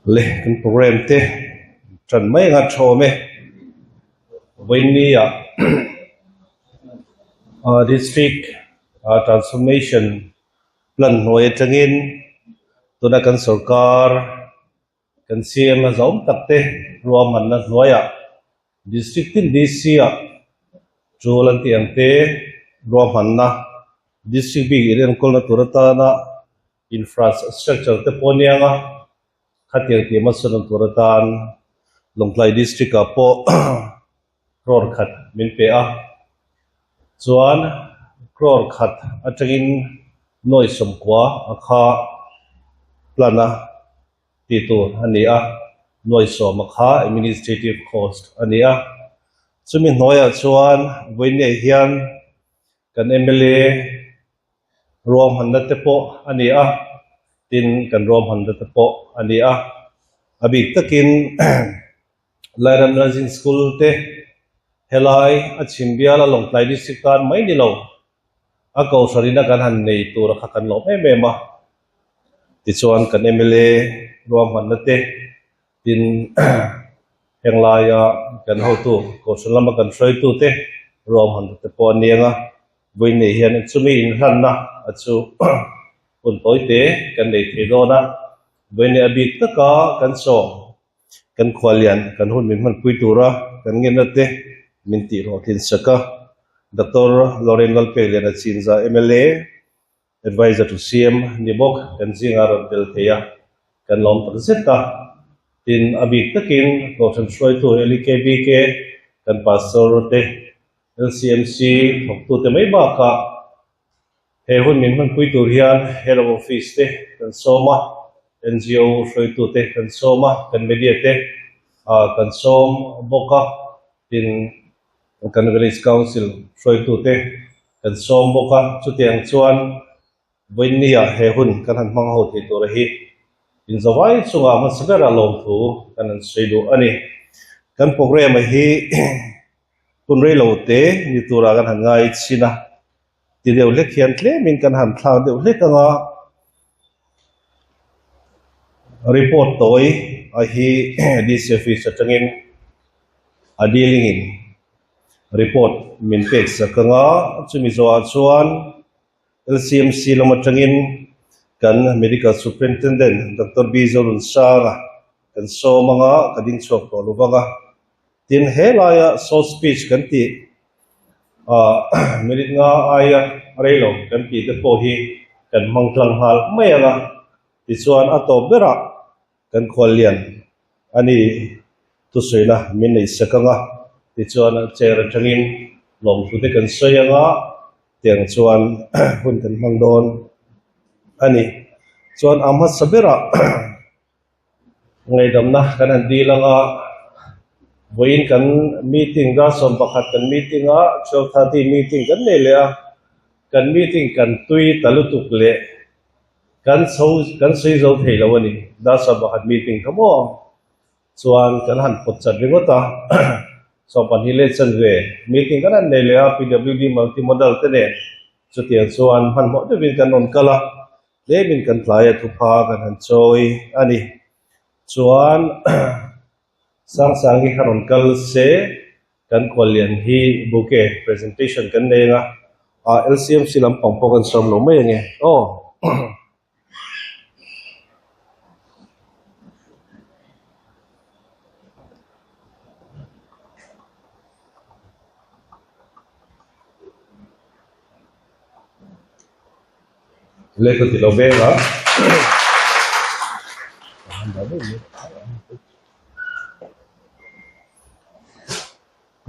Le kan program te tan mai anga thawm e vawinia ah district ah transformation plan hnuai atangin tuna kan sorkar kan CM a zawm tak te ruahmanna hnuaiah district tin DC ah tul an tih ang te ruahmanna district bik in enkawlna tur atana Infrastructure te pawh aniang a, khatiang tih hmasa rawn tur atan Lawngtlai District ah pawh crore khat min pe a, chuan crore khat atangin nuai sawmkua a kha plan a tih tur a ni a, nuai sawm a kha administrative cost a ni a, chumi hnuaiah chuan vawiinei hian kan mla Ruahmanna te pawh a ni a, tin kan ruahmanna te pawh a ni a. A bik takin Lairam Nursing School te helai a chhim biala Lawngtlai District tan mai ni lo, a kohhranina kan han nei tur kha kan lawm em em a. Tichuan kan mla ruahmanna te tin henglaia kan hotu kohhran lama kan hruaitute ruahmanna te pawh a ni ang a. Vawiin hian chumi inhlanna a chu hun tawite kan nei thei dawn a, vawiin a bik taka kan sawm, kan khuallian kan hun min hmanpui tura kan ngenna te min tih hlawhtlin sak a, Doctor Lorraine Lalpekliana Chinza mla, Advisor to CM ni bawk kan zinga rawn tel thei a, kan lawm tak zet a, tin a bik takin Kohhran hruaitu LEKBK kan Pastor te LCMC thawktute mai bakah he hun min hmanpui tur hian Head of Office te kan sawm a, NGO hruaitute kan sawm a, kan media te kan sawm bawk a, tin kan Village Council hruaitute kan sawm bawk a, chutiang chuan Vawiinniah he hun kan han hmang ho thei tura hi inzawai chungah hmasa berah lawmthu kan han sawi duh a ni. Kan programme hi hun rei lo te ni turah kan han ngai chin a, ti deuh hlek hian tlemin kan han thlak deuh hlek ang a, report tawi a hi DC office atangin a dealing in report min pek sak ang a, chumi zawhah chuan LCMC lam atangin kan Medical Superintendent Doctor B Zorunsanga kan sawm anga ka ding chhuak tawh lo vang a. Tin, he laia short speech kan tih ah minute nga aia rei lo kan tih te pawh hi kan hmang tlang nghal mai ang a. Tichuan a tawp berah Kan khuallian a ni thusawiina min neih sak ang a, tichuan chair atangin lawmthu te kan sawi ang a, tiang chuan hun kan hmang dawn a ni. Chuan a hmasa berah ngaihdamna kan han dil ang a, vawiin kan meeting dar 11 kan meeting a, 12:30 meeting kan nei leh a, kan meeting kan tui ta lutuk leh Kan chho kan sawi zo thei lo a ni. Darsa pakhat meeting kha maw chuan kan han pawt chat ringawt a, 12 leh chanve meeting kan han nei leh a PWD multi modal te nen chutiang chuan hmanhmawh deuhin kan rawn kal a, tlemin kan tlai a thupha kan han chawi a ni. Chuan Sangsangi kha rawn kal se Kan khuallian hi bouquet presentation kan nei anga ah LCMC lampang pawh kan sawm lo mai ange aw. Lehkha ti lo veng a.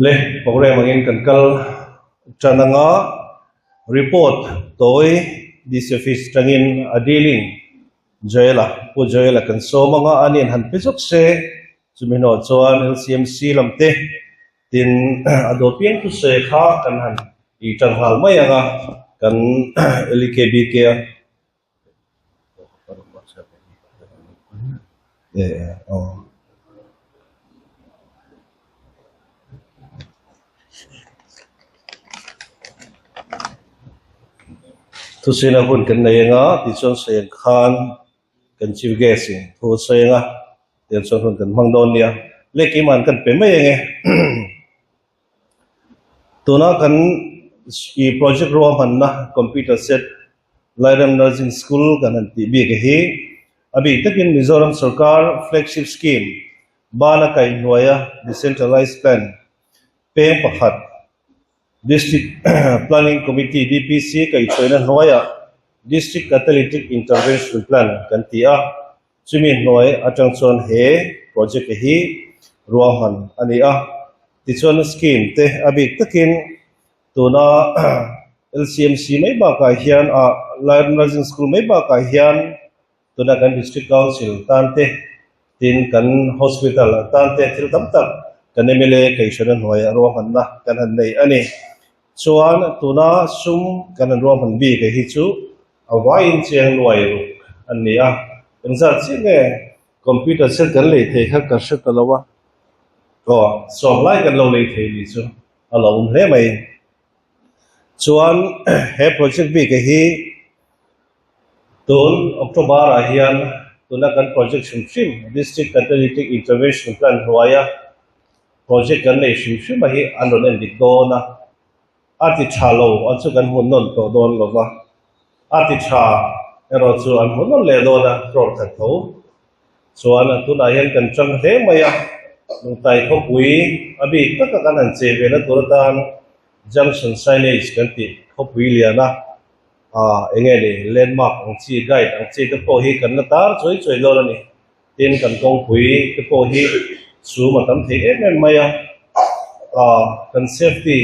Le program angin kan kal tan anga report tawi DC office tangin a dealing Joel-a Pu Joel-a kan sawm anga a nen han pe zawk se chumi hnawh chuan LCMC lam te tin a dawt piang thu se kha kan han tih tan nghal mai anga kan LEKBK a. Thusina hun kan nei anga tichuan sawi ang khan kan chief guest in thu a sawi anga. Tiang chuan hun kan hmang dawn nia. Le keimah an kan pe mai ang e. Tuna kan i project ruahmanna computer set Lairam Nursing School kan han tih bik a hi a bik takin Mizoram sorkar flagship scheme bana kaihhnuaia decentralized plan peng pakhat District Planning Committee, DPC, kaihhruaina hnuaiah District Catalytic Intervention Plan kan ti a. Chumi hnuai atang chuan he project hi ruahman a ni a, tichuan scheme te a bik takin tuna LCMC mai bakah hian ah Lairam Rising School mai bakah hian tuna kan District Council tan te tin kan hospital tan te thil tam tak kan mla kaihhruaina hnuaiah ruahmanna kan han nei a ni. Chuan tuna sum kan han ruahman bik hi chu A vaiin chiang nuai ruk an ni a, engzat chiah nge computer set kan lei thei kha ka hre ta lo a, aw sawm lai kan lo lei thei ni chu a lo awm hle mai. Chuan he project bik hi tun October ah hian tuna kan project hrim hrim District Catalytic Intervention Plan hnuaia project kan nei hrim hrim a hi an rawn en dik dawn a. A ti tha lo a chu kan hmu nawn tawh dawn lo va, a ti tha erawh chu an hmu nawn leh dawn a, crore khat tho chuan a tunah hian kan chang hle mai a, Lungtai khawpui a bik taka kan han chei ve na tur atan junction signage kan tih khawpui lian a, ah eng nge ni landmark ang chi guide ang chi te pawh hi kan la tar chuai chuai dawn a ni. Tin, kan kawngpui te pawh hi sum a tam thei em em mai a, ah kan safety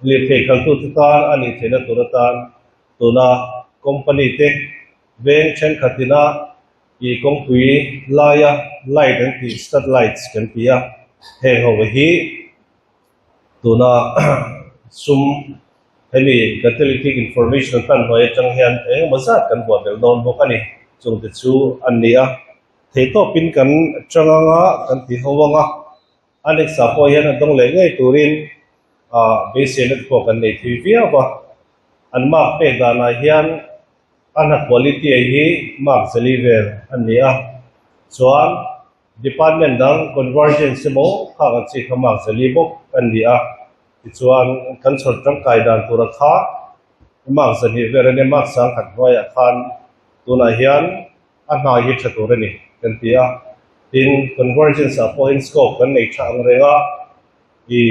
lirthei khaltute tan a nih theihna tur atan tuna company te veng thenkhatina ih kawngpui laia light an tih stud lights kan ti a, heng ho hi tuna sum hemi catalytic information tan hnuai atang hian engemaw zat kan buah belh dawn bawk a ni, chungte chu an ni a. Theihtawpin kan chang anga kan ti ho anga, Alex-a pawh hian a dawng leh ngei turin ah beiseina te pawh kan nei thui viau a. An mark pek danah hian a hna quality hi mark zali vel a ni a, chuan department dang convergence emaw khak ang chi kha mark zali bawk a ni a. Tichuan kan chhawr tangkai dan tura kha mark zahnih vel a nia, mark sangkhat hnuaiah khan tunah hian A hna hi tha tur a ni kan ti a, tin convergence ah pawhin scope kan nei tha ang reng a, i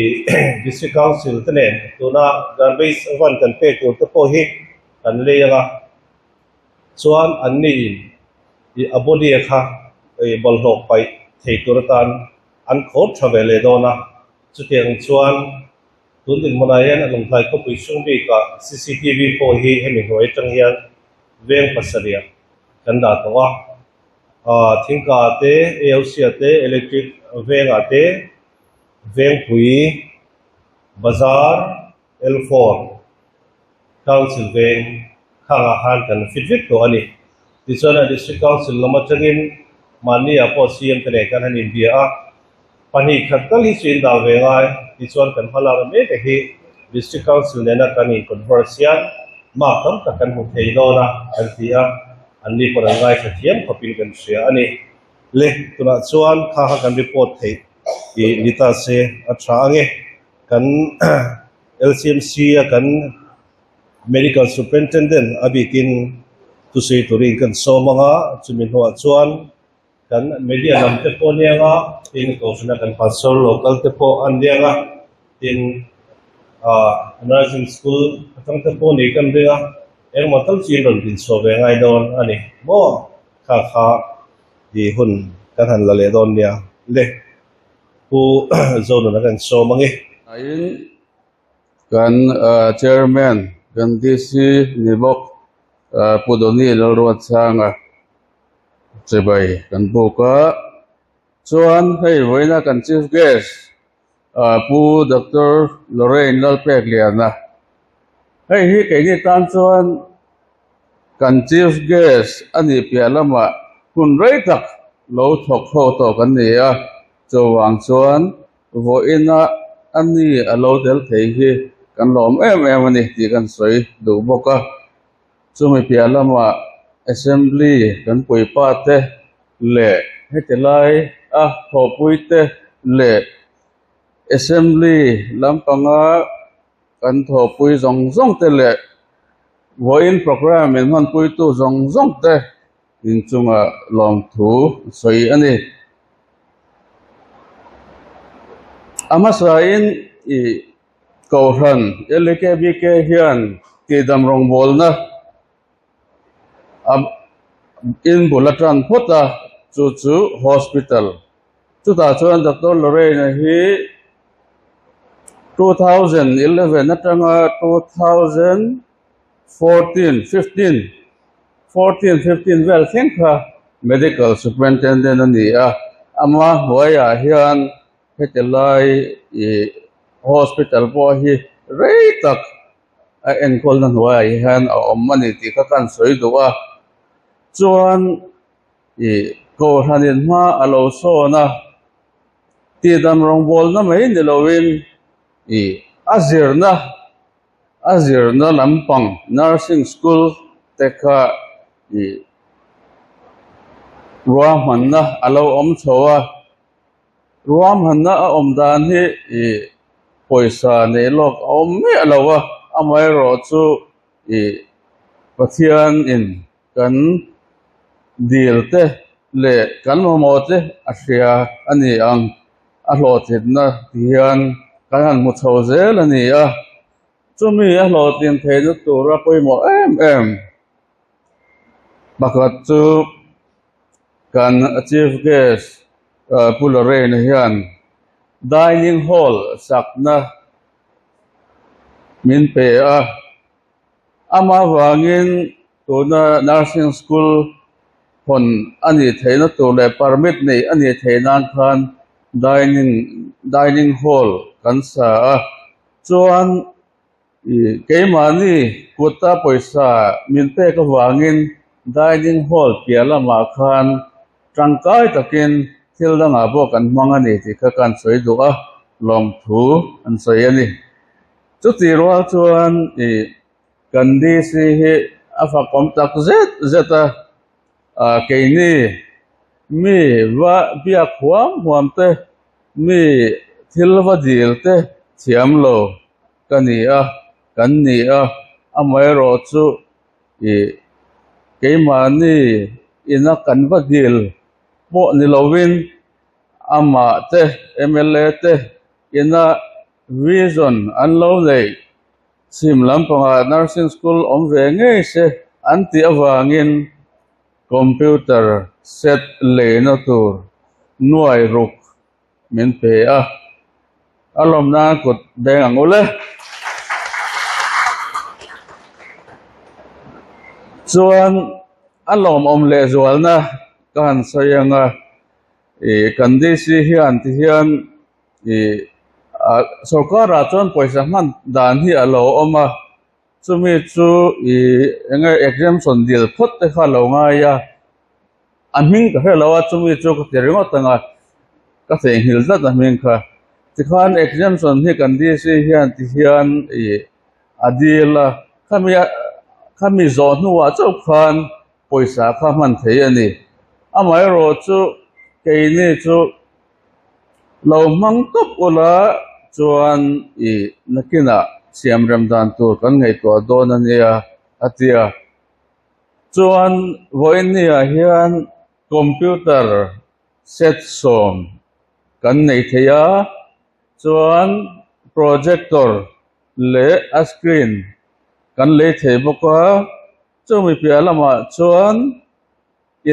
District Council te nen tuna garbage van kan pek tur te pawh hi kan lei ang a, chuan an ni in i a body a kha i bawlhhlawh paih thei tur atan an khawr tha ve leh dawn a, chutiang chuan tun dinhmunah hian a lunghlai khawpui chhung bikah cctv pawh hi hemi hnuai atang hian veng pasarih kan dah tawh a, ah thingka te, AOC ah te, electric vengah te, Vengpui bazar L4 Council veng khangah khan kan fit vek tawh a ni. Tichuan a District Council lam atangin mahni ah pawh CM te nen khan han inbia a, pahnih khat tal hi chu in dah ve ngai tichuan kan hma lak mek a hi District Council nena kan in converse hian mark tam tak kan hmu thei dawn a kan ti a, anni pawh an ngaithla thiam khawpin kan hria a ni. Le tunah chuan kha kha kan report theih tih ni ta se a tha ang e. Kan LCMC a kan Medical Superintendent a bikin thusawi turin kan sawm ang a, chumi hnuah chuan Kan media lam te pawh a niang a, tin kohhrana kan pastor local te pawh an niang a, tin ah nursing school atang te pawh ni kan ring a, engmaw tal chu in rawn dinchhuah ve ngai dawn a ni maw? Kha kha i hun kan han la leh dawn nia le Pu Zonuna kan sawm ang e. Tiin kan chairman kan DC ni bawk Pu Doni Lalruatsanga Chibai kan buk a, chuan hei vawiina kan chief guest ah Pu Doctor Lorrain Lalpekliana hei hi keini tan chuan kan chief guest a nih piah lamah hun rei tak lo thawk ho tawh kan ni a, chuvang chuan vawiina a ni a lo tel thei hi kan lawm em em a ni tih kan sawi duh bawk a. Chumi piah lamah Assembly kan puipa te leh heti lai a thawhpuite leh Assembly lampanga kan thawhpui zawng zawng te leh vawiin programme min hmanpuitu zawng zawng te inchunga lawmthu a sawi a ni. A hmasain ih Kohhran LKBK hian tihdam rawngbawlna a in bul atan phawt a, chu chu hospital. Chutah chuan Doctor Lorraine-a hi 2011 atanga 2014, 15, 14, 15 vel thleng kha Medical Superintendent a ni a, ama hnuaiah hian heti lai ih hospital pawh hi rei tak a enkawlna hnuaiah hian a awm a ni tih kha ka han sawi duh a, chuan ih kohhranin hma a lo sawn a, tihdam rawngbawlna mai ni loin ih a zirna a zirna lampang nursing school te kha ih ruahmanna a lo awm chho a. Ruahmanna a awm dan hi ih pawisa neih lawk a awm miah lo a, amaherawh chu ih Pathianin kan dil te leh kan mamawh te a hria a ni ang, a hlawhtlinna ti hian kan han hmu chho zel a ni a, chumi a hlawhtlin theihna tura pawimawh em em pakhat chu. Kan Chief Guest Pu Lorraine hian Dining Hall sakna min pe a, amah vangin tuna Nursing School hawn a nih theihna tur leh permit neih a nih theih nan khan Dining Dining Hall kan sa a, chuan Keimahni kuta pawisa min pek avangin dining hall piah lamah khan tangkai takin thil dangah pawh kan hmang a ni tih kha ka han sawi duh a, lawmthu an sawi a ni. Chutih rual chuan ih kan DC hi a fakawm tak zet zet a, keini mi va biak huam huam te, mi thil va dil te thiam lo. Ka ni a, kan ni a, amaherawh chu ih keimahni ina kan va dil pawh ni lovin amah te mla te ina vision an lo neih chhim lampangah nursing school awm ve ngei se an tih avangin computer set leina tur nuai ruk Min pe a, a lawm nan kut beng ang ule. Chuan a lawmawm lehzualna ka han sawi ang a, ih kan DC hian ti hian ih ah sorkarah chuan pawisa hman dan hi a lo awm a, chumi chu ih eng nge exemption dil phawt te kha a lo ngai a. A hming ka hre lo a, chumi chu ka ti ringawt ang a, ka theihnghilh tlat a hming kha. Tikhan exemption hi kan DC hian ti hian ih a dil a, khami a khami zawh hnuah chauh khan pawisa kha hman thei a ni. Amaherawh chu keini chu lo hmang tawp ula chuan ih nakinah siamrem dan tur kan ngaihtuah dawn a nia a ti a. Chuan vawiinniah hian computer set sawm kan nei thei a, chuan projector leh a screen kan lei thei bawk a, chumi piah lamah chuan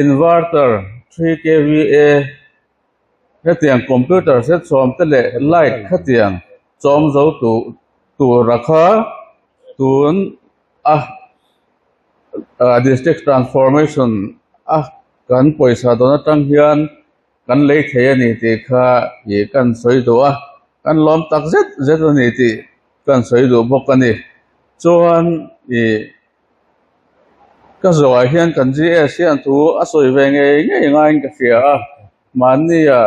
inverter 3 kva hetiang computer set sawm te leh light khatiang chawm zo tura kha tun a. District Transformation a kan pawisa dawn atang hian kan lei thei a ni tih kha ih kan sawi duh a, kan lawm tak zet zet a ni tih kan sawi duh bawk a ni. Chuan ih ka zawhah hian kan GS hian thu a sawi ve ngei ngei ngaiin ka hria a, mahnia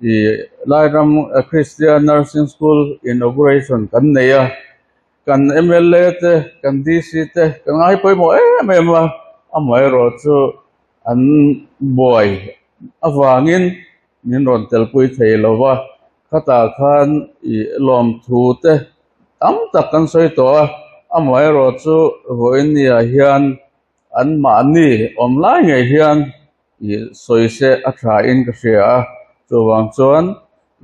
ih Lairam Christian Nursing School Inauguration kan nei a. Kan mla te, kan DC te ka ngai pawimawh em em a, amaherawh chu an buai avangin min rawn telpui thei lo va, khatah khan ih lawmthu te tam tak kan sawi tawh a, amaherawhchu vawiin niah hian anmahni awm lai ngei hian ih sawi se a tha in ka hria a, chuvang chuan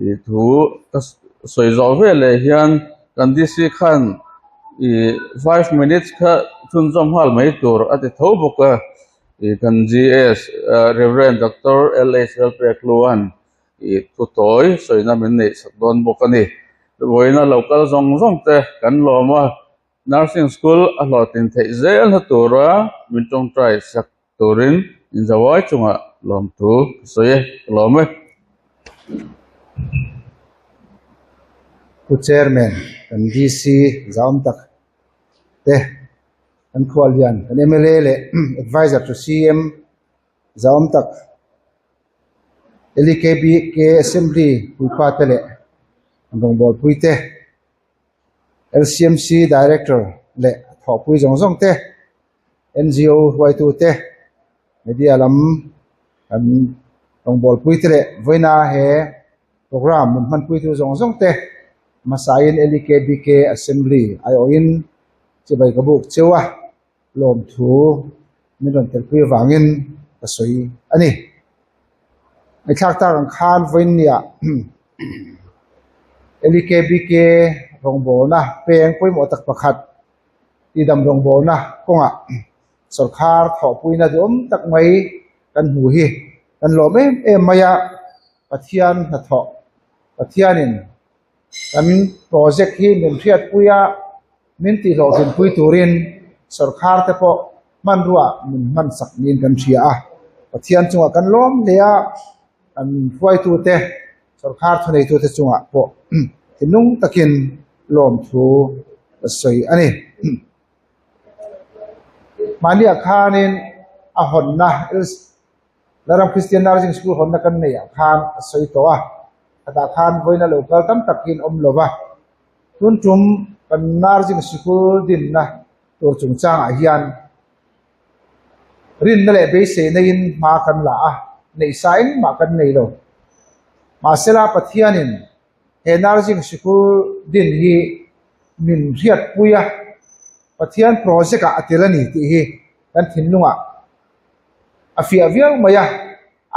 ih thu ka sawi zawh veleh hian kan DC khan ih five minutes kha chhunzawm nghal mai tur a ti tho bawk a, ih kan GS Rev Doctor LH Lalpekluan ih thu tawi sawina min neih chak dawn bawk a ni. Vawiina lo kal zawng zawng te kan lawm a, Nursing School a hlawhtlin theih zelna tura min tawngtai sak turin inzawai chungah lawmthu ka sawi e, ka lawm e. Pu Chairman, kan DC zauam tak te, kan khuallian, kan mla leh Advisor to CM zauam tak, LEKBK Assembly puipa te leh an rawngbawlpui te, LCMC Director leh thawhpui zawng zawng te, NGO hruaitu te, media lam kan rawngbawlpui te leh vawiina he program min hmanpuitu zawng zawng te hmasain LEKBK Assembly aiawhin chibai ka buk cheu a, lawmthu min rawn telpui avangin ka sawi a ni. Ngaihthlak tak ang khan vawiin niah LEKBK rawngbawlna peng pawimawh tak pakhat tidam rawngbawlna kawngah sawrkhar thawhpuina duhawm tak mai kan hmu hi kan lawm em em mai a, Pathian hnathawh Pathianin kan project hi min hriatpui a, min tihhlawhtlinpui turin sawrkhar te pawh hmanrua min hmansak niin kan hria a, Pathian chungah kan lawm hle a, kan hruaitute sawrkhar thuneitute chungah pawh thinlung takin lawmthu ka sawi a ni. Mahniah khanin a hawnna Laram Christian Nursing School hawnna kan neih ah khan a sawi tawh a, khatah khan vawiina lo kal tam tak hi an awm lo va, tun tum kan Nursing Sikul dinna tur chungchangah hian rinna leh beisei neiin hma kan la a, neih sa engmah kan nei lo. Mahsela Pathianin he Nursing Sikul din hi min hriatpui a, Pathian project ah a tel a ni tih hi kan thinlungah a fiah viau mai a,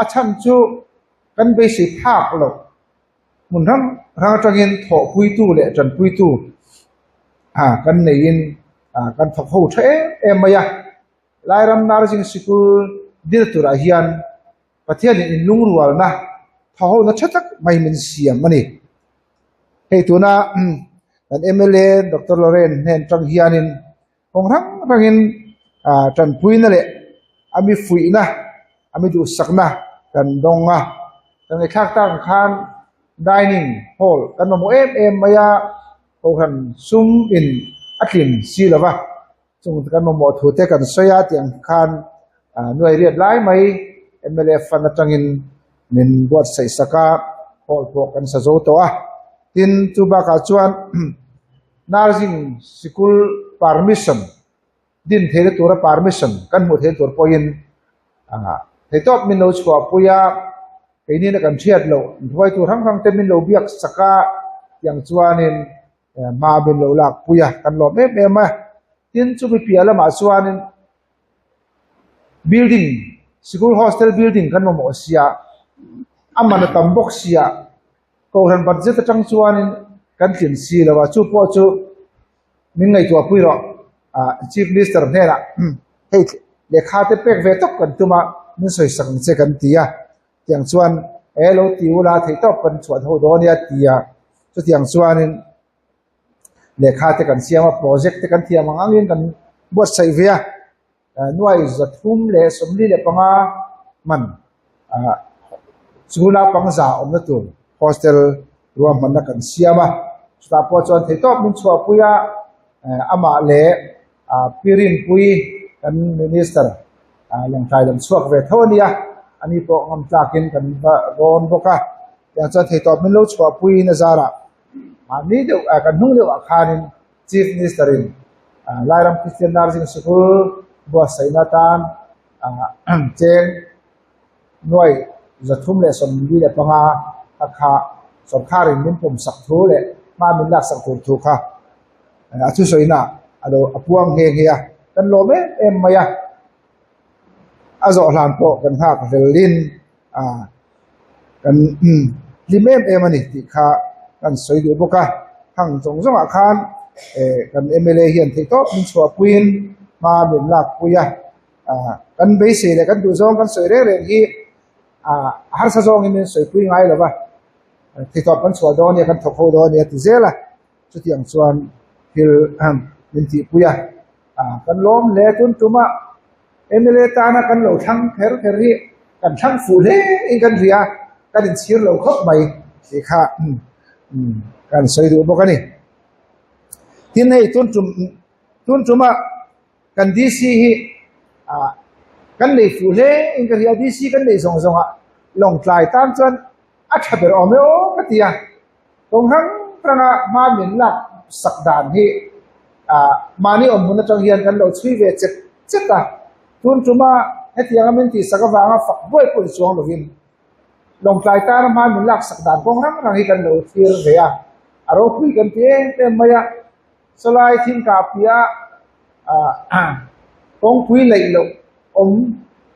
a chhan chu kan beisei phak loh hmun hrang hrang atangin thawhpuitu leh tanpuitu ah kan neiin ah kan thawk ho tha em em mai a, Lairam Nursing Sikul dil turah hian Pathianin inlungrualna thawhona tha tak mai min siam a ni. Hei tuna kan mla Doctor Lorrain hnen tang hianin kawng hrang hrangin ah tanpuina leh a mi fuihna a mi duhsakna kan dawng a, kan ngaihthlak tak ang khan dining hall kan mamawh em em mai a, kohhran sum in a tlin si lo va, chung kan mamawh thu te kan sawi a tih ang khan ah nuai riat lai mai mla fund atangin min buatsaih sak a, hall pawh kan sa zo tawh a, tin chu bakah chuan. Nursing sikul permission din theihna tura permission kan hmuh theihna tur pawhin theihtawp min lo chhuahpui a, keini na kan hriat loh hruaitu hrang hrang te min lo biak sak a tiang chuanin hma min lo lakpui a kan lawm em em a, tin chumi piah lamah chuanin building sikul hostel building kan mamawh sia a man a tam bawk sia. Kohhran budget atang chuanin kan tlin si lo a, chu pawh chu min ngaihtuahpui rawh ah Chief Minister hnenah hei lehkha te pek ve tawp kan tum a, min sawisak ang che kan ti a, tiang chuan e lo ti ula theihtawp kan chhuah ho dawn nia ti a, chutiang chuanin lehkha te kan siam a, project te kan thiam ang angin kan buatsaih ve a. Nuai 375 man chhuna pangza awmna tur hostel ruahmanna kan siam a, chutah pawh chuan theihtawp min chhuahpui a, amah leh Pi Rinpui kan minister Lawngtlai lam chhuak ve tho a nia, ani pawh ngam tlakin kan va rawn bawk a, tiang chuan theihtawp min lo chhuahpuiin a zarah mahni deuh kan hnung deuhah khanin Chief Minister in Lairam Christian Nursing Sikul buatsaihna atan cheng nuai 375 kha kha sorkarin min pawm sak thu leh hma min lak sak tur thu kha a thusawiina a lo a puang nghe nghe a, kan lawm em em mai a, a zawh hlan pawh kan nghak velin kan hlim em em a ni tih kha kan sawi duh bawk a, hang zawng zawngah khan kan mla hian theihtawp min chhuahpuiin hma min lakpui a. Kan beisei leh kan duhzawng kan sawi reng reng hi a harsa zawngin min sawipui ngai lo va, thitawp kan chhuah dawn nia, kan thawk ho dawn nia ti zel a, chutiang chuan thil min tihpui a, kan lawm hle tun tuma mla tana kan lo thlang kher kher hi kan thlang fuh hle in kan ria, kan inchhir lo khawp mai tih kha kan sawi duh bawk a ni. Tin hei tun tum tun tuma Kan DC hi ah kan nei fuh hle in ka hria, DC kan neih zawng zawng ah Lawngtlai tan chuan a tha ber awm e aw ka ti a, kawng hrang hrang a hma min lak sak dan hi ah mahni awm hmun atang hian kan lo chhui ve chet chet a, tun tuma hetiang a min tih sak avanga fak buai pawh ni chuang lovin Lawngtlai tana hma min lak sak dan kawng hrang hrang hi kan lo thlir ve a, a ropui kan ti em em mai a. Sawlai thingkah piah kawngpui laih loh awm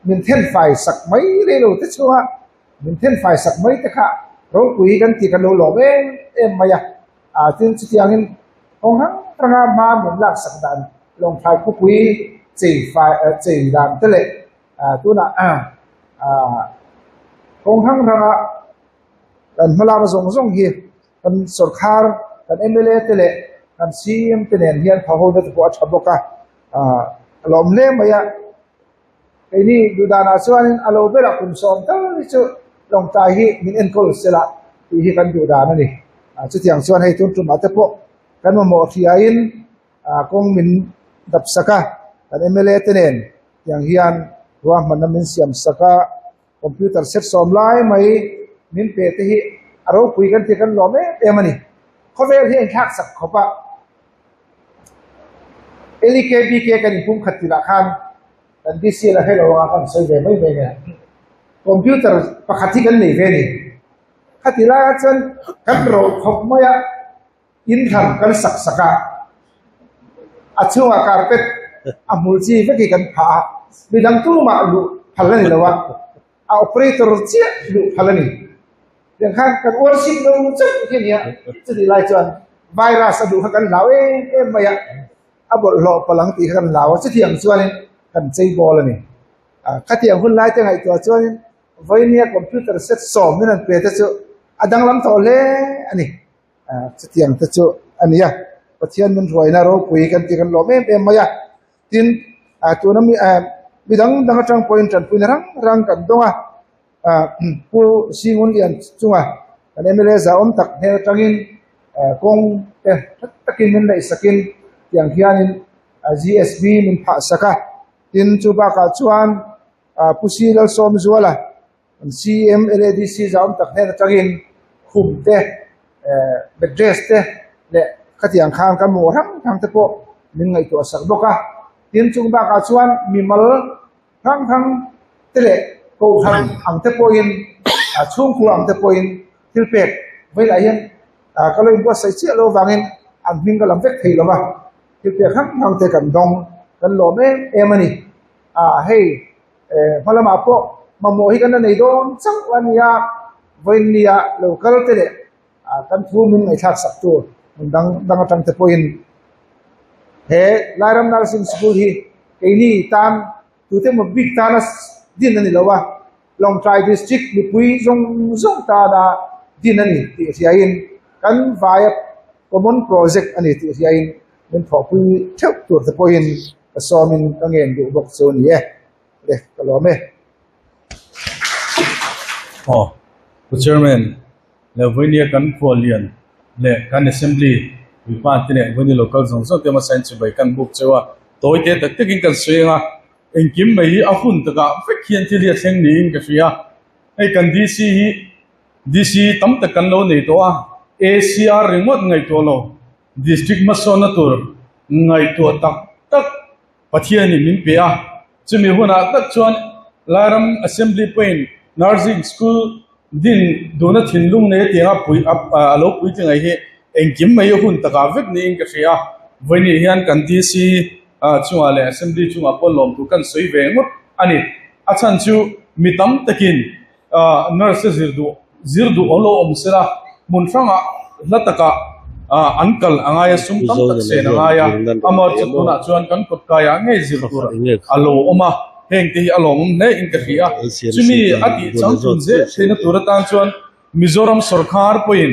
min thenfai sak mai rei lo te chunga min thenfai sak mai te kha ropui kan ti kan lo lawm em em mai a, tin chutiangin kawng hrang hranga hma min lak sak dan lawngthlai khawpui chei fai chei dan te leh tunah kawng hrang hranga kan hmalak zawng zawng hi Kan sorkar, kan mla te leh kan CM te nen hian tho ho na te pawh a tha bawk a, a lawm hle mai a. Keini duhdanah chuanin a lo berah kum sawm tal hi chu Lawngtlai hi min enkawl sela tih hi kan duhdan a ni. Chutiang chuan hei tun tumah te pawh kan mamawh hriain kawng min dap sak a, kan mla te nen tiang hian ruahmanna min siam sak a. Computer set sawm lai mai min pe te hi a ropui kan ti kan lawm em em a ni. Khawvel hi a inthlak sak khawp a, LEKBK kan inpum khat tirah khan kan DC la hre lo anga kan sawi ve mai mai nen computer pakhat hi kan nei ve a ni. Khati laiah chuan kan ro khawp mai a. In hran kan sak sak a, a chhungah carpet a hmul chi vek hi kan phah a, midang tumah luh phal a ni lo a, a operator chiah luh phal a ni. Tiang khan kan worship lo chauh hi a ni a, chutih lai chuan virus a duh kha kan hlau em em mai a, a bawlhhlawh palh ang tih kha kan hlau a, chutiang chuanin kan chei bawl a ni. Khatiang hun lai te ngaihtuah chuanin vawinia computer set sawm in an pe te chu a danglam tawh hle a ni. Chutiang te chu a ni a, Pathian min ruaina ropui kan tih kan lawm em em mai a, tin tuna mi mi dang dang atang pawhin tanpuina rang rang kan dawng a, Pu Singun Lian chunga kan mla zahawm tak hmel atangin kawng te tha takin min laihsakin tiang hianin GSB min phah sak a, tin chu bakah chuan Pu Si Lalsawmzuala An CM LADC zahawm tak hnen atangin khum te, mattress te leh khatiang khan kan mamawh hrang hrang te pawh min ngaihtuah sak bawk a. Tin, chung bakah chuan mimal hrang hrang te leh kohhran ang te pawhin, chhungkua ang te pawhin thil pek veilah hian ka lo inbuatsaih chiah loh avangin an hming ka lam vek thei lo va, thil pek hrang hrang te kan dawng, kan lawm em em a ni. Hei. Hma lamah pawh mamawh hi kan la nei dawn chauh a nia, vawiinnia lo kal te leh kan thu min ngaihthlak sak tur hmun dang dang atang te pawhin he Lairam Nursing School hi keini tan tute emaw bik tana din a ni lo a, Lawngtlai District mipui zawng zawng tana din a ni tih hriain kan vaia common project a ni tih hriain min thawhpui theuh tur te pawhin Ka sawmin ka ngen duh bawk chu ni e, le ka lawm e. Aw, Pu Chairman, leh vawinia kan khuallian leh kan Assembly puipa te leh vawinia local zawng zawng te hmasa in chibai kan buk cheu a, tawi te tak takin kan sawi ang a, engkim mai hi a hun takah vek hian thil hi a thleng niin ka hria. Hei kan DC hi DC tam tak kan lo nei tawh a, ACR ringawt ngaihtuah lo. District hmasawnna tur ngaihtuah tak tak Pathianin min pe a, chumi hunah tak chuan Lairam Assembly pawhin. Nursing school din duhna thinlung nei atianga pui a lo puitling ai hi engkim mai hun takah vek niin ka hria a, vawiin hian kan DC chungah leh Assembly chungah pawh lawm tur kan sawi ve ngawt a ni. A chhan chu mi tam takin nurse te zir duh zir duh awm lo awm sela hmun hrangah hla takah an kal a ngai a, sum tam tak sen a ngai a, amaherawhchu tunah chuan kan kawt kaiah ngei zir tur a lo awm a, heng te hi a lawmawm hle in ka hria a, chumi a tih changtlun zel theihna tur atan chuan Mizoram sawrkar pawhin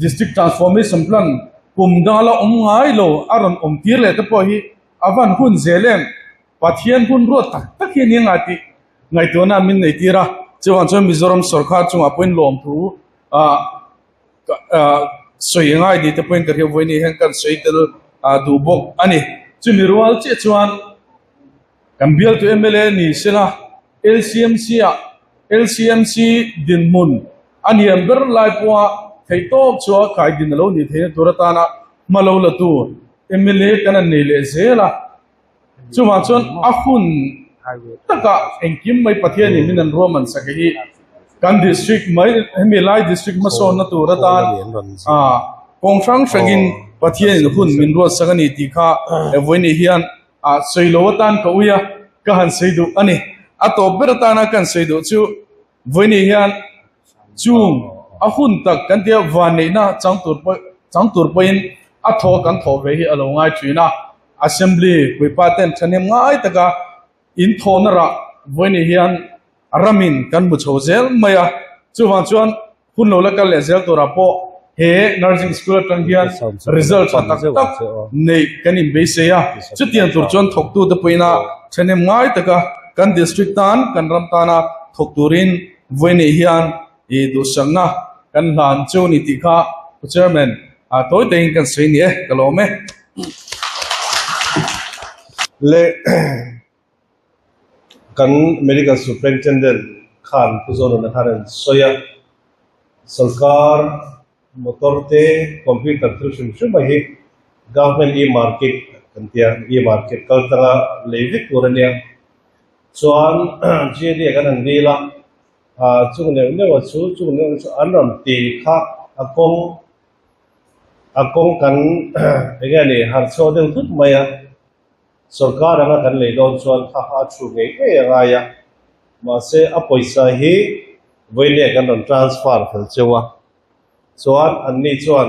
District Transformation Plan kum danga la awm ngai lo a rawn awm tir leh te pawh hi a van hun zel em? Pathian hun ruat tak tak hi a ni anga tih ngaihtuahna min nei tir a, chuvang chuan Mizoram sawrkar chungah pawhin lawmthu ah sawi ngai ni te pawhin ka hriat vawiin hian kan sawi tel duh bawk a ni. Chumi rual chiah chuan kan bialtu mla ni sela LCMC ah LCMC dinhmun a niam ber lai pawha theihtawp chu a kai din a lo nih theihna tur atana hma lo la tu mla kan han nei leh zel a. Chuvang chuan a hun takah engkim mai Pathianin min an ruahman sak hi kan district mai hemi lai district hmasawnna tur atan kawng hrang hrangin Pathianin hun min ruatsak a ni tih kha vawiin hian sawi lo atan ka ui a, ka han sawi duh a ni. A tawp ber atana ka han sawi duh chu vawiin hian chung a hun tak kan tia vanneihna chang tur pawh chang tur pawhin a thaw kan thawh ve hi a lo ngai thin a. Assembly puipa ten thahnem ngai taka in thawhna rah vawiin hian ramin kan hmu chho zel mai a, chuvang chuan hun lo la kal leh zel turah pawh he nursing school atang hian result tha tak tak neih kan inbeisei a, chutiang tur chuan thawktute pawhin a thahnem ngai taka kan district tan kan ram tana thawk turin vawiin hian I duhsakna kan hlan chu ni tih kha Pu Chairman a tawi takin kan sawi ni e, ka lawm e. Le kan Medical Superintendent khan Pu Zonuna khan an sawi a, sorkar motor te computer thil hrim hrim a hi Government e-market kan tia, e-market kal tlanga lei vek tur a nia. Chuan GAD ah kan han dil a. Ah chung neuh neuh a chu chung neuh neuh chu an rawn ti kha a kawng a kawng kan eng nge ni harh chhuak deuh thut mai a sorkar anga kan lei dawn chuan kha kha a thu ngei ngei a ngai a mahse a pawisa hi vawiin kan rawn transfer fel cheu a chuan an ni chuan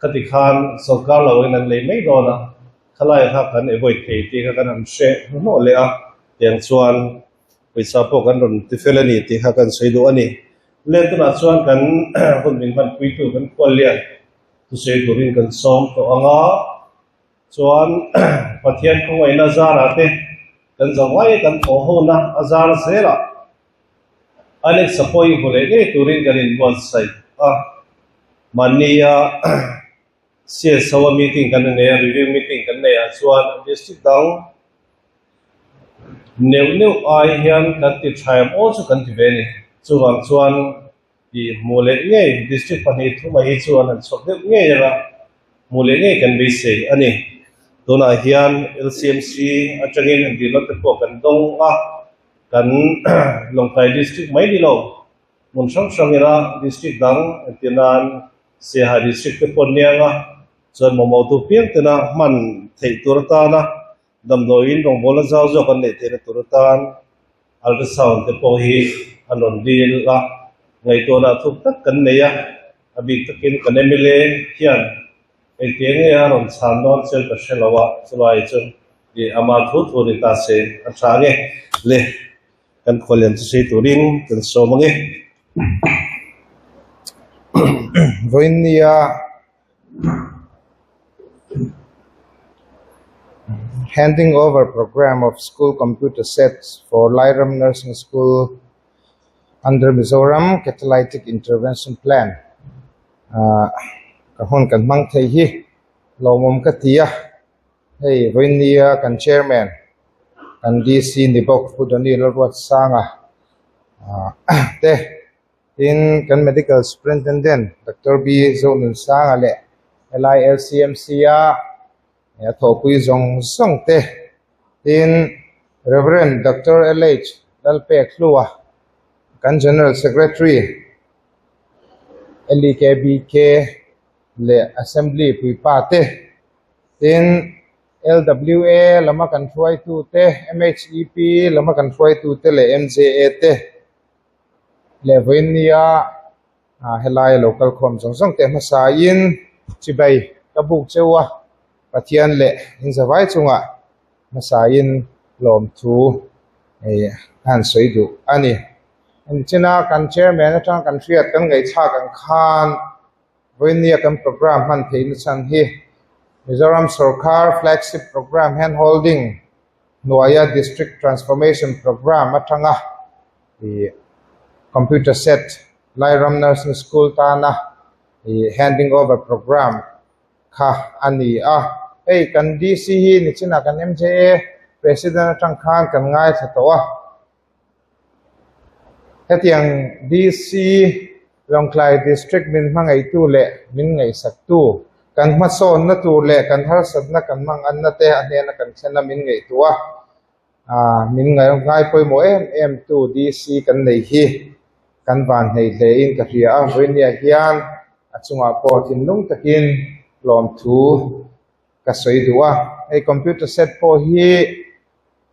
khati khan sorkar lo in an lei mai dawn a khalai kha kan avoid thei tih kha kan han hre hnuhnawh leh a tiang chuan. Pawisa pawh kan rawn ti fel a ni tih kha kan sawi duh a ni. Leng tunah chuan kan hun min hmanpuitu kan khual lian thusawi turin kan sawm tawh ang a, chuan Pathian khawngaihna zarah te kan zawhai kan thawh hona a zar zelah Alex a pawh i hmu leh ngei turin kan inbuatsaih a, mahnia CSO a meeting kan nei a, review meeting kan nei ah chuan district dang neuh neuh ai hian kan ti tha em aw chu kan ti ve a ni. Chuvang chuan tih hmuh leh ngei district 2 3 a hi chu an han chhuak deuh ngei anga hmuh leh ngei kan beisei a ni. Tunah hian LCMC atangin dilna te pawh kan dawng a, kan Lawngtlai district mai ni lo hmun hrang hrang ila district dang entir nan Siaha district te pawh nia anga chuan mamawhtu piang tena hman theih tur atana damdawiin rawngbawlna zau zawk an neih theihna tur atan ultrasound te pawh hi an rawn dil a, ngaihtuahna thuk tak kan nei a, a bik takin kan mla hian engtiang nge a rawn chhan dawn chuan ka hre lo a, chulai chu ih ama thu thu ni ta se a tha nge le. Kan khualian chu sawi turin kan sawm ange. Vawiinnia Handing over program of school computer sets for Lairam Nursing School under Mizoram Catalytic Intervention Plan ah ka hun kan hmang thei hi lawmawm ka ti a. Hei vawiinnia kan chairman kan DC ni bawk Pu Daniel Ruatsanga ah te tin kan medical superintendent Doctor B Zonunsanga leh helai LCMC a a thawhpui zawng zawng te tin Reverend Doctor LH Lalpekhlua. Kan General Secretary LEKBK leh Assembly puipa te, tin LWA lama kan hruaitu te, MHEP lama kan hruaitu te leh MJA te leh vawiin nia helai a lo kal khawm zawng zawng te hmasain chibai ka buk cheu a, Pathian leh inzavai chungah hmasain lawmthu ka han sawi duh a ni. Engchina kan chairman atang kan hriat kan ngaihthlak ang khan vawinia kan program hman theihna chhan hi Mizoram sorkar flagship program hand holding hnuaia district transformation program atanga ih computer set Lairam nursing school tana ih handing over program kha a ni a. Hei kan DC hi nichinah kan MJA President atang khan kan ngaithla tawh a. Hetiang DC Lawngtlai District min hmangaihtu leh min ngaihsaktu, kan hmasawnna tur leh kan harsatna kan manganna te a hnena kan thlen a min ngaihtuah a, min ngai pawimawh em em tu DC kan nei hi kan van hnei hle in ka hria a. Vawinia hian a chungah pawh thinlung takin lawmthu ka sawi duh a. Hei computer set pawh hi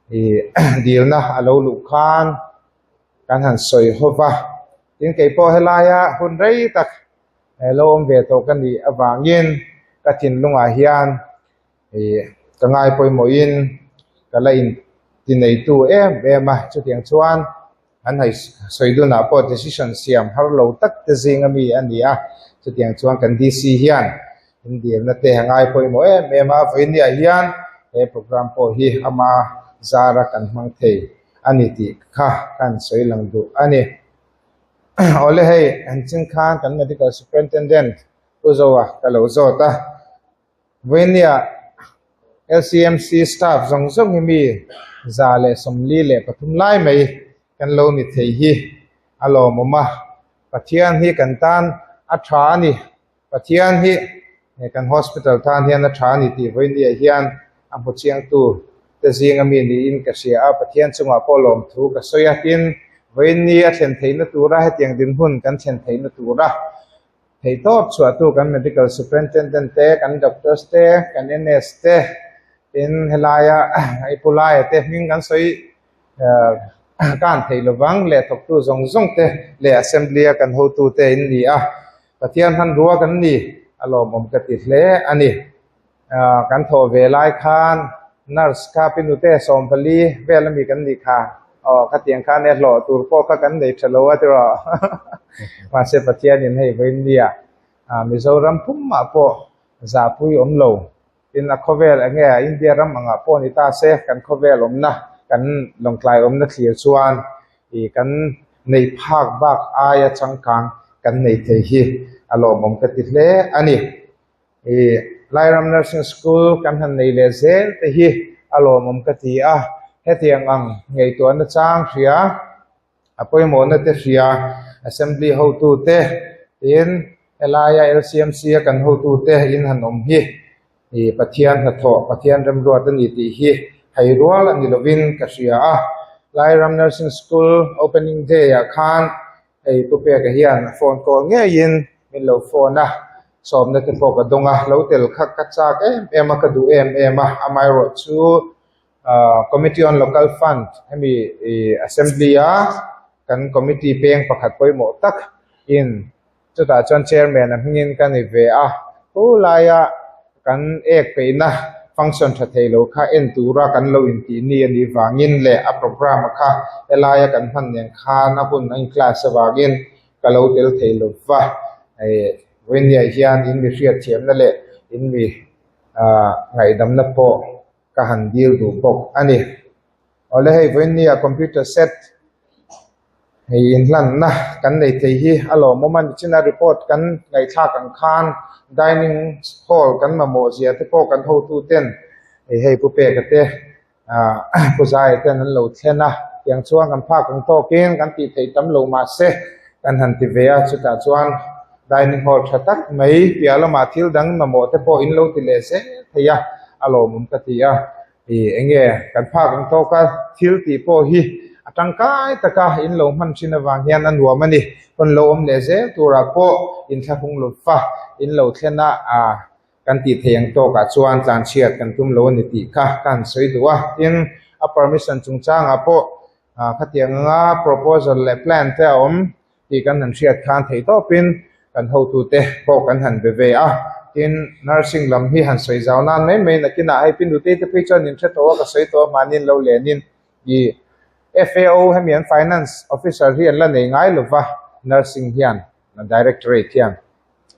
ih dilna a lo luh khan kan han sawi ho va tin kei pawh helaia hun rei tak lo awm ve tawh ka nih avangin ka thinlungah hian ih ka ngai pawimawhin ka la in ti neitu em em a chutiang chuan an hai sawi dunah pawh decision siam har lo tak te zing ami a ni a chutiang chuan kan DC hian in dilna te a ngai pawimawh em em a vawinia hian he program pawh hi ama zara kan hmang thei a ni tih kha kan sawi lang duh a ni. Awle hei an chin khan kan medical superintendent Pu Zoa ka lo zawt a vawinia LCMC staff zawng zawng hi mi 143 lai mai kan lo ni thei hi a lawmawm a Pathian hi kan tan a tha a ni. Pathian hi kan hospital tan hian a tha a ni tih vawinia hian a hmu chiangtu te zinga mi niin ka hria a, Pathian chungah pawh lawmthu ka sawi a, tin vawiini a thlen theihna tura hetiang dinhmun kan thlen theihna tura theihtawp chhuahtu kan medical superintendent te, kan doctors te, kan NS te, tin helaia i pu laia te hming kan sawi kan theih lovang leh thawktu zawng zawng te leh assembly a kan hotu te in ni a. Pathian hmanrua kan ni a lawmawm ka ti hle a ni. Kan thawh ve lai khan nurse kha pinute 14 vel ami kan nih kha aw khatiang khan e hlawh tur pawh kha kan nei tha lo a tiraw mahse Pathianin hei vawiin nia Mizoram pumah pawh zahpui awm lo tin a khawvel enge India ram angah pawh ni ta se kan khawvel awmna kan Lawngtlai awmna thlir chuan ih kan nei phak bak aia changkang kan nei thei hi a lawmawm ka ti hle a ni. Ih Lairam Nursing School kan han nei leh zel te hi a lawmawm ka ti a, hetiang ang ngaihtuahna chang hria a pawimawhna te hria Assembly hotu te tin helaia LCMC a kan hotu te in han awm hi ih Pathian hnathawh Pathian remruat a ni tih hi hai rual a ni lovin ka hria a. Lairam Nursing School opening day ah khan hei Pu Peka hian a phone call ngeiin min lo phone a, sawmna te pawh ka dawng a, lo tel kha ka chak em em a, ka duh em em a, amaherawhchu Committee on Local Fund hemi Assembly a kan committee peng pakhat pawimawh tak in chutah chuan chairman a hmingin ka ni ve a, pu laia kan ek peihna function tha thei lo kha en tura kan lo intih ni a nih vangin leh a program a kha helaia kan hman nen khan a hun a in class avangin ka lo tel thei lo va, vawinia hian in mi hriatthiamna leh in mi ngaihdamna pawh ka han dil duh bawk a ni. Awle hei vawinia computer set hei inhlanna kan nei thei hi a lawmawm a nichina report kan ngaihthlak ang khan dining hall kan mamawh zia te pawh kan hotu ten hei hei Pu Peka te ah Pu Zaia ten an lo thlen a tiang chuan kan phak ang tawkin kan tih theih tam lo mahse kan han ti ve a chutah chuan dining hall tha tak mai piah lamah thil dang mamawh te pawh in lo ti leh zel thei a a lawmawm ka ti a. Ih eng nge kan phak ang tawk a thil tih pawh hi A tangkai taka in lo hman thin avang hian a nuam a ni. Hun lo awm leh zel turah pawh inthlahrung lo fa in lo thlen a, kan tih theih ang tawkah chuan tlanchhiat kan tum lo a ni tih kha ka han sawi duh a. Tin, a permission chungchangah pawh khatiang anga proposal leh plan te a awm tih kan han hriat khan theih tawpin kan hotute pawh kan han be ve a. Tin, nursing lam hi han sawi zau nan mai mai nakinah hei pi nutei te phei chuan in hre tawh a, ka sawi tawh a, mahni in lo lenin i FAO hemi an finance officer hi an la nei ngai lova nursing hian directorate hian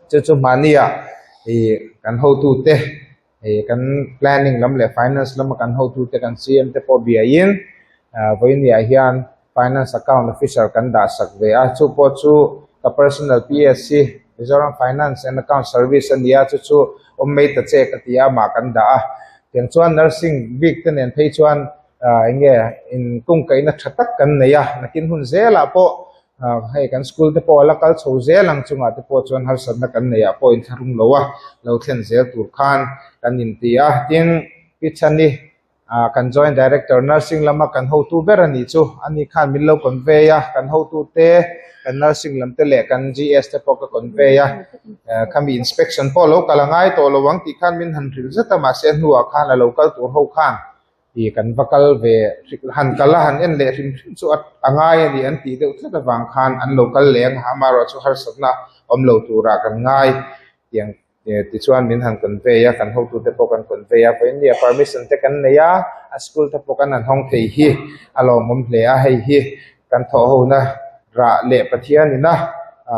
chu chu mahnia i kan hotute i kan planning lam leh finance lama kan hotute kan CM te pawh biain vawinia hian finance account officer kan dah sak ve a chu pawh chu ka personal PSC Mizoram Finance and Account Service a nia chu chu awm mai ta che ka ti a mah kan dah a tiang chuan nursing bik te nen phei chuan eng nge inkungkaihna tha tak kan nei a nakin hun zelah pawh hei kan school te pawh a la kal chho zel ang chungah te pawh chuan harsatna kan neih ah pawh inthlahrung lo a lo thlen zel tur khan kan inti a tin Pi Chhani kan joint director nursing lama kan hotu ber a nih chu ani khan min lo convey a kan hotu te kan nursing lam te leh kan G_S te pawh ka convey a khami inspection pawh lo kal a ngai tawh lo ang tih khan min han hrilh zet a mahse a hnuah khan a lo kal tur ho khan ih kan va kal ve han kal a han en leh hrim hrim chu a ngai a ni an tih deuh tlat avang khan an lo kal leh ang amaherawhchu chu harsatna awm lo turah kan ngai tiang tichuan min han convey a kan hotute pawh kan convey a vawiin nia permission te kan nei a a school te pawh kan han hawng thei hi a lawmawm hle a hei hi kan thawh hona rah leh Pathian ina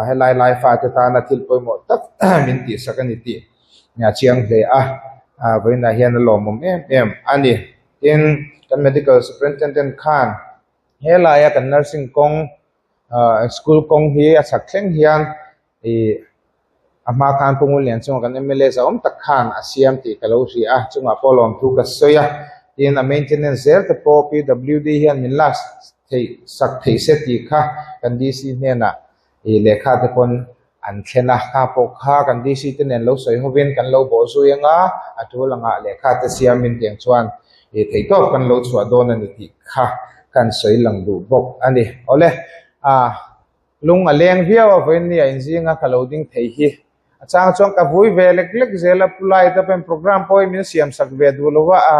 helai lai fate tana thil pawimawh tak min tihsak a ni tih a chiang hle a vawiinah hian a lawmawm em em a ni tin kan medical superintendent khan helaia kan nursing kawng school kawng hi a chhak thleng hian ih a hma khan Pu Ngunlian chunga kan mla zahawm tak khan a siam tih ka lo hria a chungah pawh lawmthu ka sawi a tin a maintenance zel te pawh P_W_D hian min lak theih sak theih se tih kha kan D_C hnenah ih lehkha te pawn an thlen a kha pawh kha kan D_C te nen lo sawi hovin kan lo bawh zui anga a tul angah lehkha te siamin tiang chuan ih theihtawp kan lo chhuah dawn a ni tih kha kan sawi lang duh bawk a ni awle ah. Lung a leng viau a vawiin nia inzinga ka lo ding thei hi. A chang chuan ka vui ve lek lek zel a, Pu Lai te pawhin program pawh hi min siam sak ve duh lo va, a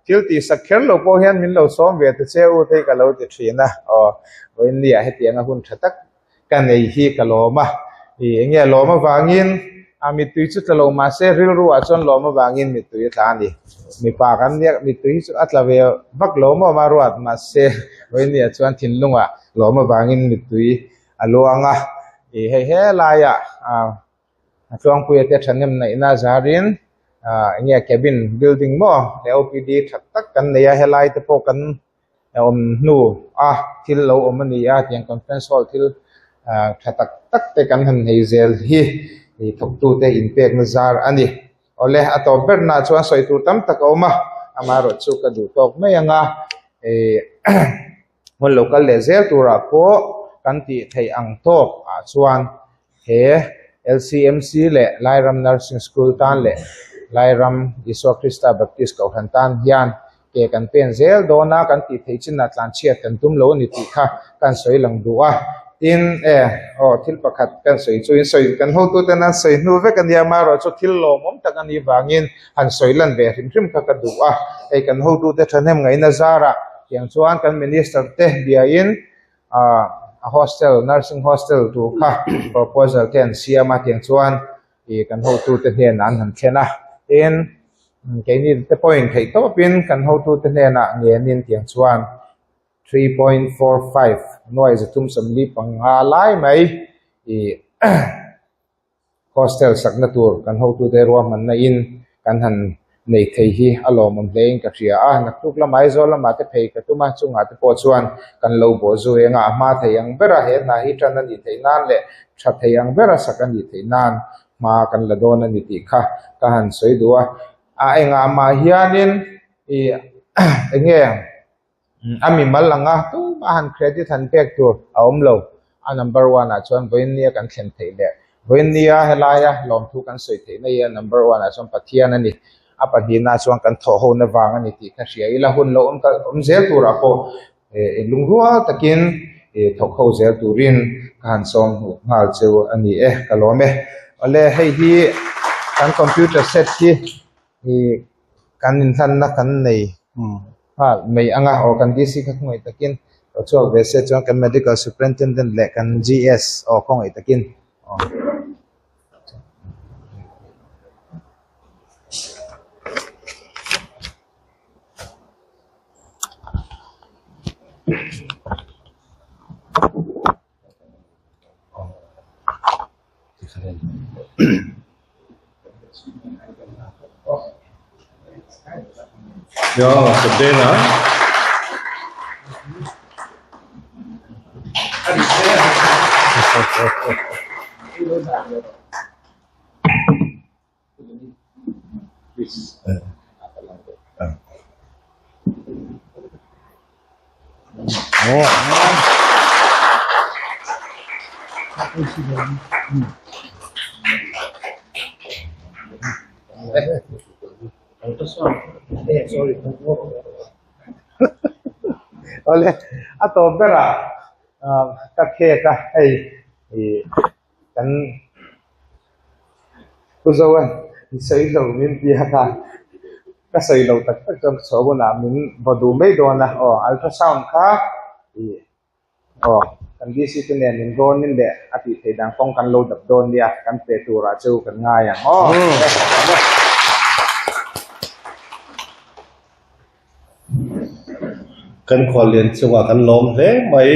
thil tih sak kher lo pawh hian min lo sawm ve ta che u te hi ka lo ti thin a. Aw, vawiin nia hetianga hun tha tak ka nei hi ka lawm a. Ih, enge lawm avangin a mittui chu tla lo mahse rilru ah chuan lawm avangin mittui a tla a ni. Mipa kan nia mittui hi chu a tla ve vak lo maw ma ruat mahse vawiin nia chuan thinlungah Lawm avangin mittui a luang a, ih hei helaiah ah a tluangpuia te thahnem naihna zarin ah eng nge cabin building maw leh O_P_D tha tak kan nei a helai te pawh kan awm hnu a thil lo awm a ni a tiang conference hall thil ah tha tak tak te kan han nei zel hi ih thawktute inpekna zar a ni. Awle a tawp ber nah chuan sawi tur tam tak a awm a amaherawhchu ka duh tawk mai ang a ih hmun lo kal leh zel turah pawh kan tih theih ang tawk ah chuan he L_C_M_C leh Lairam Nursing School tan leh Lairam Isua Krista Baptist Kohhran tan hian ke kan pen zel dawn a kan tih theih chinah tlanchhiat kan tum lo a ni tih kha kan sawi lang duh a tin e aw thil pakhat kan sawi chu in sawi kan hotute an sawi hnu vek a nia amaherawhchu thil lawmawm tak a nih vangin han sawi lan ve hrim hrim kha ka duh a hei kan hotute thahnem ngaihna zarah tiang chuan kan minister te biain ah a hostel nursing hostel tur kha proposal te an siam a tiang chuan ih kan hotute hnenah an han thlen a tin keini te pawhin theih tawpin kan hotute hnenah ngenin tiang chuan 3.45 nuai 345 lai mai ih Hostel sakna tur kan hotute ruahmanna in kan han nei thei hi a lawmawm hle in ka hria a, naktuk lamah Aizawl lamah te phei ka tum a, chungah te pawh chuan kan lo bawh zui anga a hma thei ang bera he hna hi tan a nih theih nan leh tha thei ang bera sak a nih theih nan hma kan la dawn a ni tih kha ka han sawi duh a, a engah mah hianin ih eng nge. A mimal anga tumah han credit han pek tur a awm lo. A number one ah chuan vawiin nia kan thlen theih leh vawiin nia helaia lawmthu kan sawi theih na hi a number one ah chuan Pathian a ni. A pahnihna chuan kan thawh hona vang a ni tih kha hria ila hun lo awm zel turah pawh. Inlungrual takin thawk ho zel turin ka han sawm hmuh nghal cheu a ni e, ka lawm e. Awle hei hi kan computer set hi kan inhlanna kan nei nghal mai ang a, aw kan DC kha khawngaih takin aw chhuak ve se chuan kan medical superintendent leh kan GS aw khawngaih takin aw. Ja, Sabena. Awle a tawp berah ka khek a hei kan Pu Zoan sawi lo min biak a, ka sawi lo tak tak chuan ka chhuah hunah min vaw duh mai dawn a, aw ultrasound kha ih aw kan DC te nen min rawn in leh a tih theih dan kawng kan lo dap dawn nia kan pe turah chu kan ngai ang aw. Kan khuallian chungah kan lawm hle mai.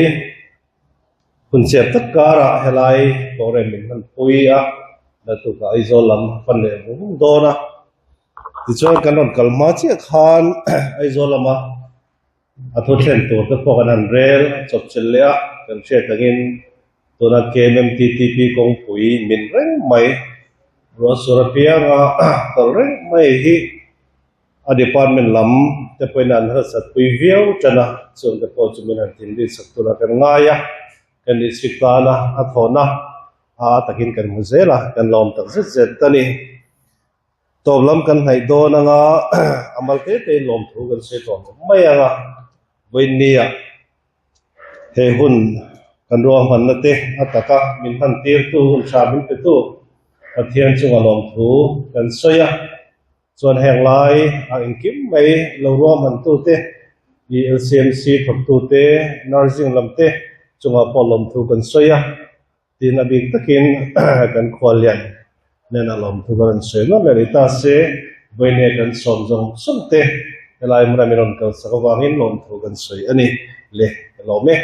Hun chep tak karah helai program min hman pui a, naktukah Aizawl lam pan leh vung vung dawn a. Tichuan kan rawn kal hma chiah khan Aizawl lama a thu thlen tur te pawh kan han rel chawp chilh leh a, kan hriat angin tuna KMMTTP kawngpui min reng mai ruahsur apianga tawlh reng mai hi A department lam te pawhin an harsat pui viau tan a, chung te pawh chu min han thinrim sak tura kan ngai a, kan district tana a thawhna a takin kan hmu zel a, kan lawm tak zet zet a ni. Tawp lam kan hnaih dawn anga a mal te te in lawmthu kan sawi tawh lo mai anga vawiinnia he hun kan ruahmanna te a taka min hman tirtu hun tha min petu Pathian chunga lawmthu kan sawi a. Chuan heng lai a engkim mai lo ruahmantute, ELCMC thawktute, nursing lam te chungah pawh lawmthu kan sawi a, tin a bik takin kan khuallian hnenah lawmthu kan rawn sawi nuam leh ni ta se, vawiin kan sawm zawng zawng te helai hmunah min rawn kalsak avangin lawmthu kan sawi a ni le, ka lawm e.